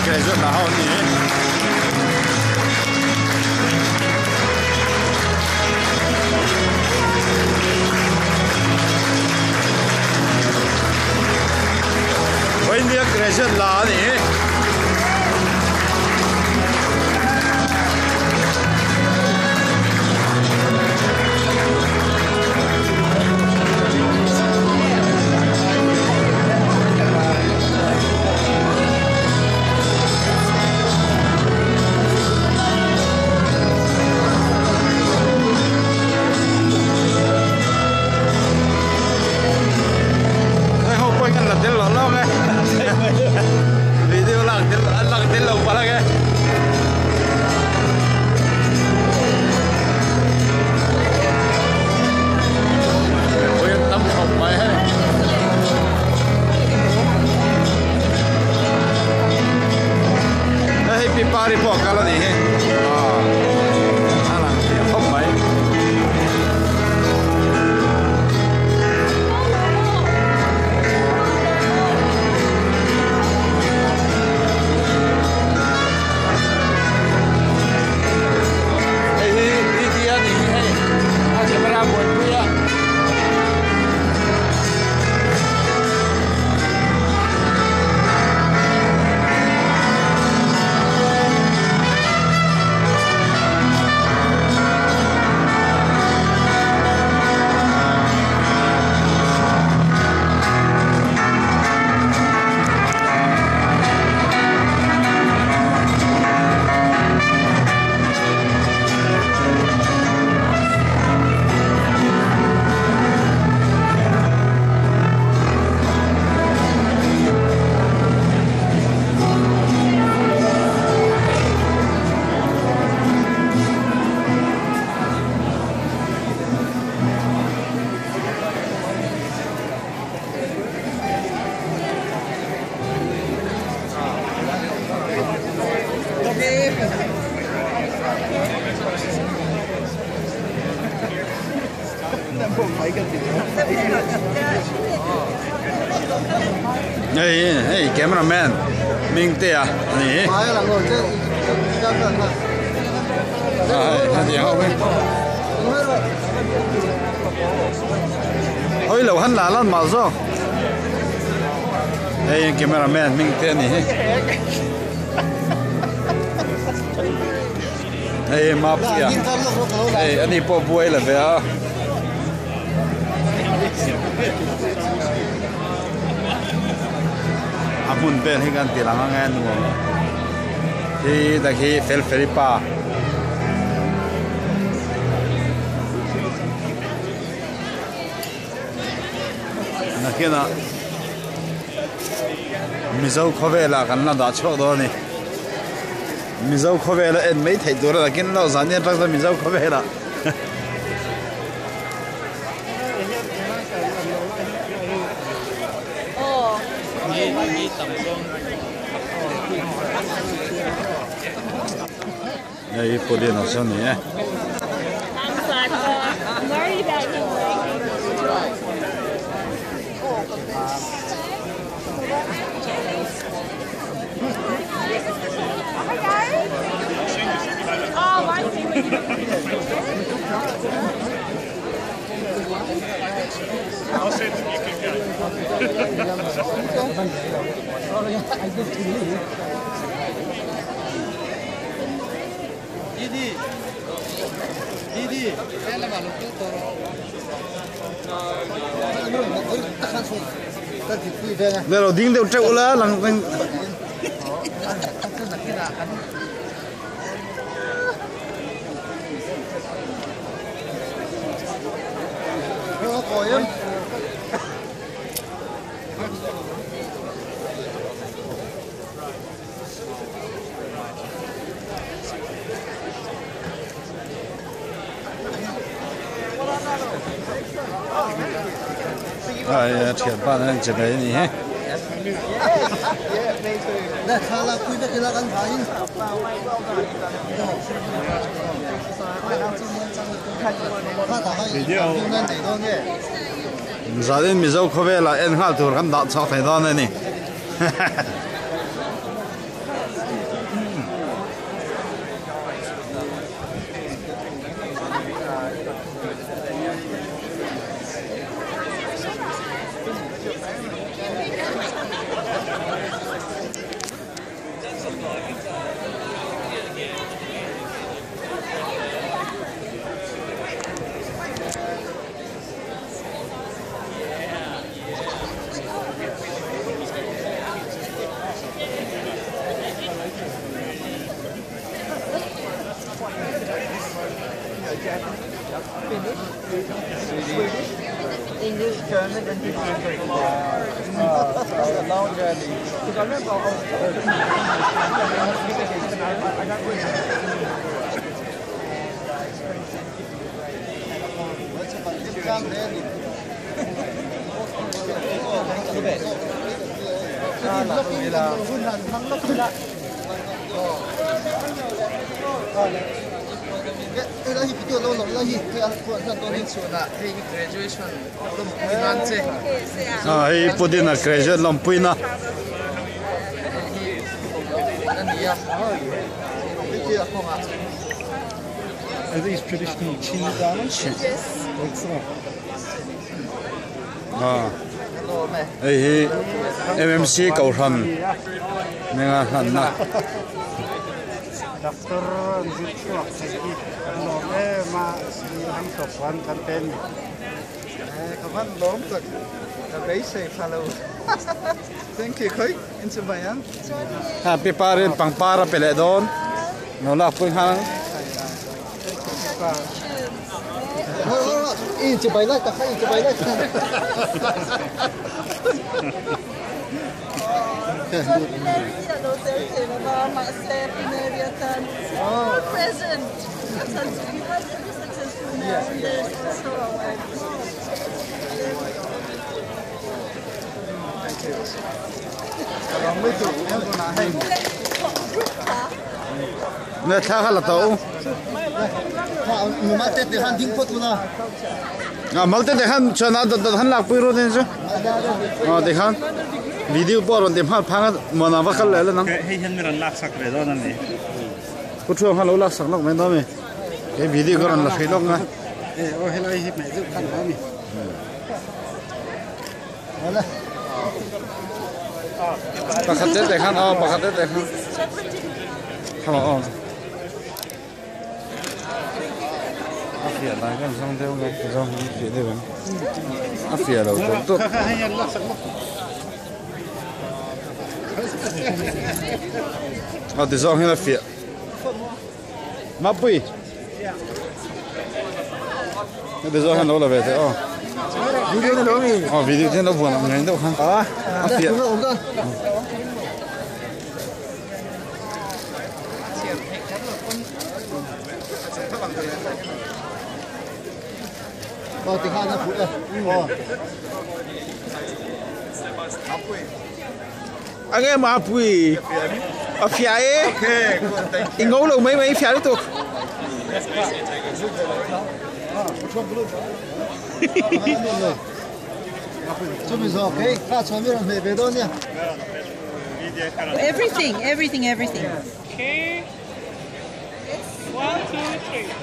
Graduate la ho ni. India graduate la a ni. Hei ho pawhin an la tel lo lawk e video lak tel an lak tel lo palh ang e. Mipui an tam khawp mai hei. Hei hi Pipari pawh a kal a nih hi a lang fiah khawp mai. Hei hi DD a nih hi hei a camera buaipui a. Hei hei cameraman Mingtea a ni hi hawi lo han la lan mah zawk hei cameraman Mingtea a ni hi. Hei Mapia hei ani pawh buai la ve a. A hmun vel hi kan ti lang ang e nuam hi dak hi fel feli pa. Nakinah Mizo khawvelah kan la dah chhuak dawn a ni. Mizo khawvela en mai theih tur a nakin lo zan hian tak chuan Mizo khawvelah Hei hi Pauline a saw ni e. Đây là ding deuh teuh la lang Ai thianpa nan che mai ani he. Zanin Mizo khawvelah en nghal tur kan dah chhuak thei dawn a ni. Finnish, Swedish, English, German, and Greek. It's a long journey. Because I remember I was I don't really. Ah hei pudin a graduate lawmpuina. Are these traditional chin garments? Excellent. Ah hei hi MMC kohhran hminga hlanna. Doctor an zir chhuak thei hi kan lawm em a, an tawp kan pen ni. Ka van lawm tak ka beisei pha lo. Thank you khoi in chu bai ang. Ha pipar in pangpar a pe leh dawn lo lak pui nghal ang. Ne thla kha la tawh u. A mal te te khan chuan a dawt dawt han lak pui ru te chu. Aw ti khan video pawh a rawn ti hmal phang a muan ang va kal leh la nang. Hei hian mi rawn lak sak ve dawn a ni. Pu Thuang kha lo lak sak lawk mai dawn a mi. He video ka rawn la hrih lawk nga. Aw helai hi hmeh deuh khan a awm a mi. Pakhat te te khan aw pakhat te te khan. Kha aw. A fiah dan khan zawng deuh nge zawng hi fiah deuh em. A fiah lo tawp tawp. Aw ti zawng hian a fiah. Mapui. Heti zawng hian lo la ve teh aw. Video ni lo mi. Aw video te hian lo buan ang reng deuh khan. A fiah. Anh em mà pui ở phía ấy in ngấu lồng mấy mấy phía đấy tục Everything, everything, everything. Okay. One, two, three.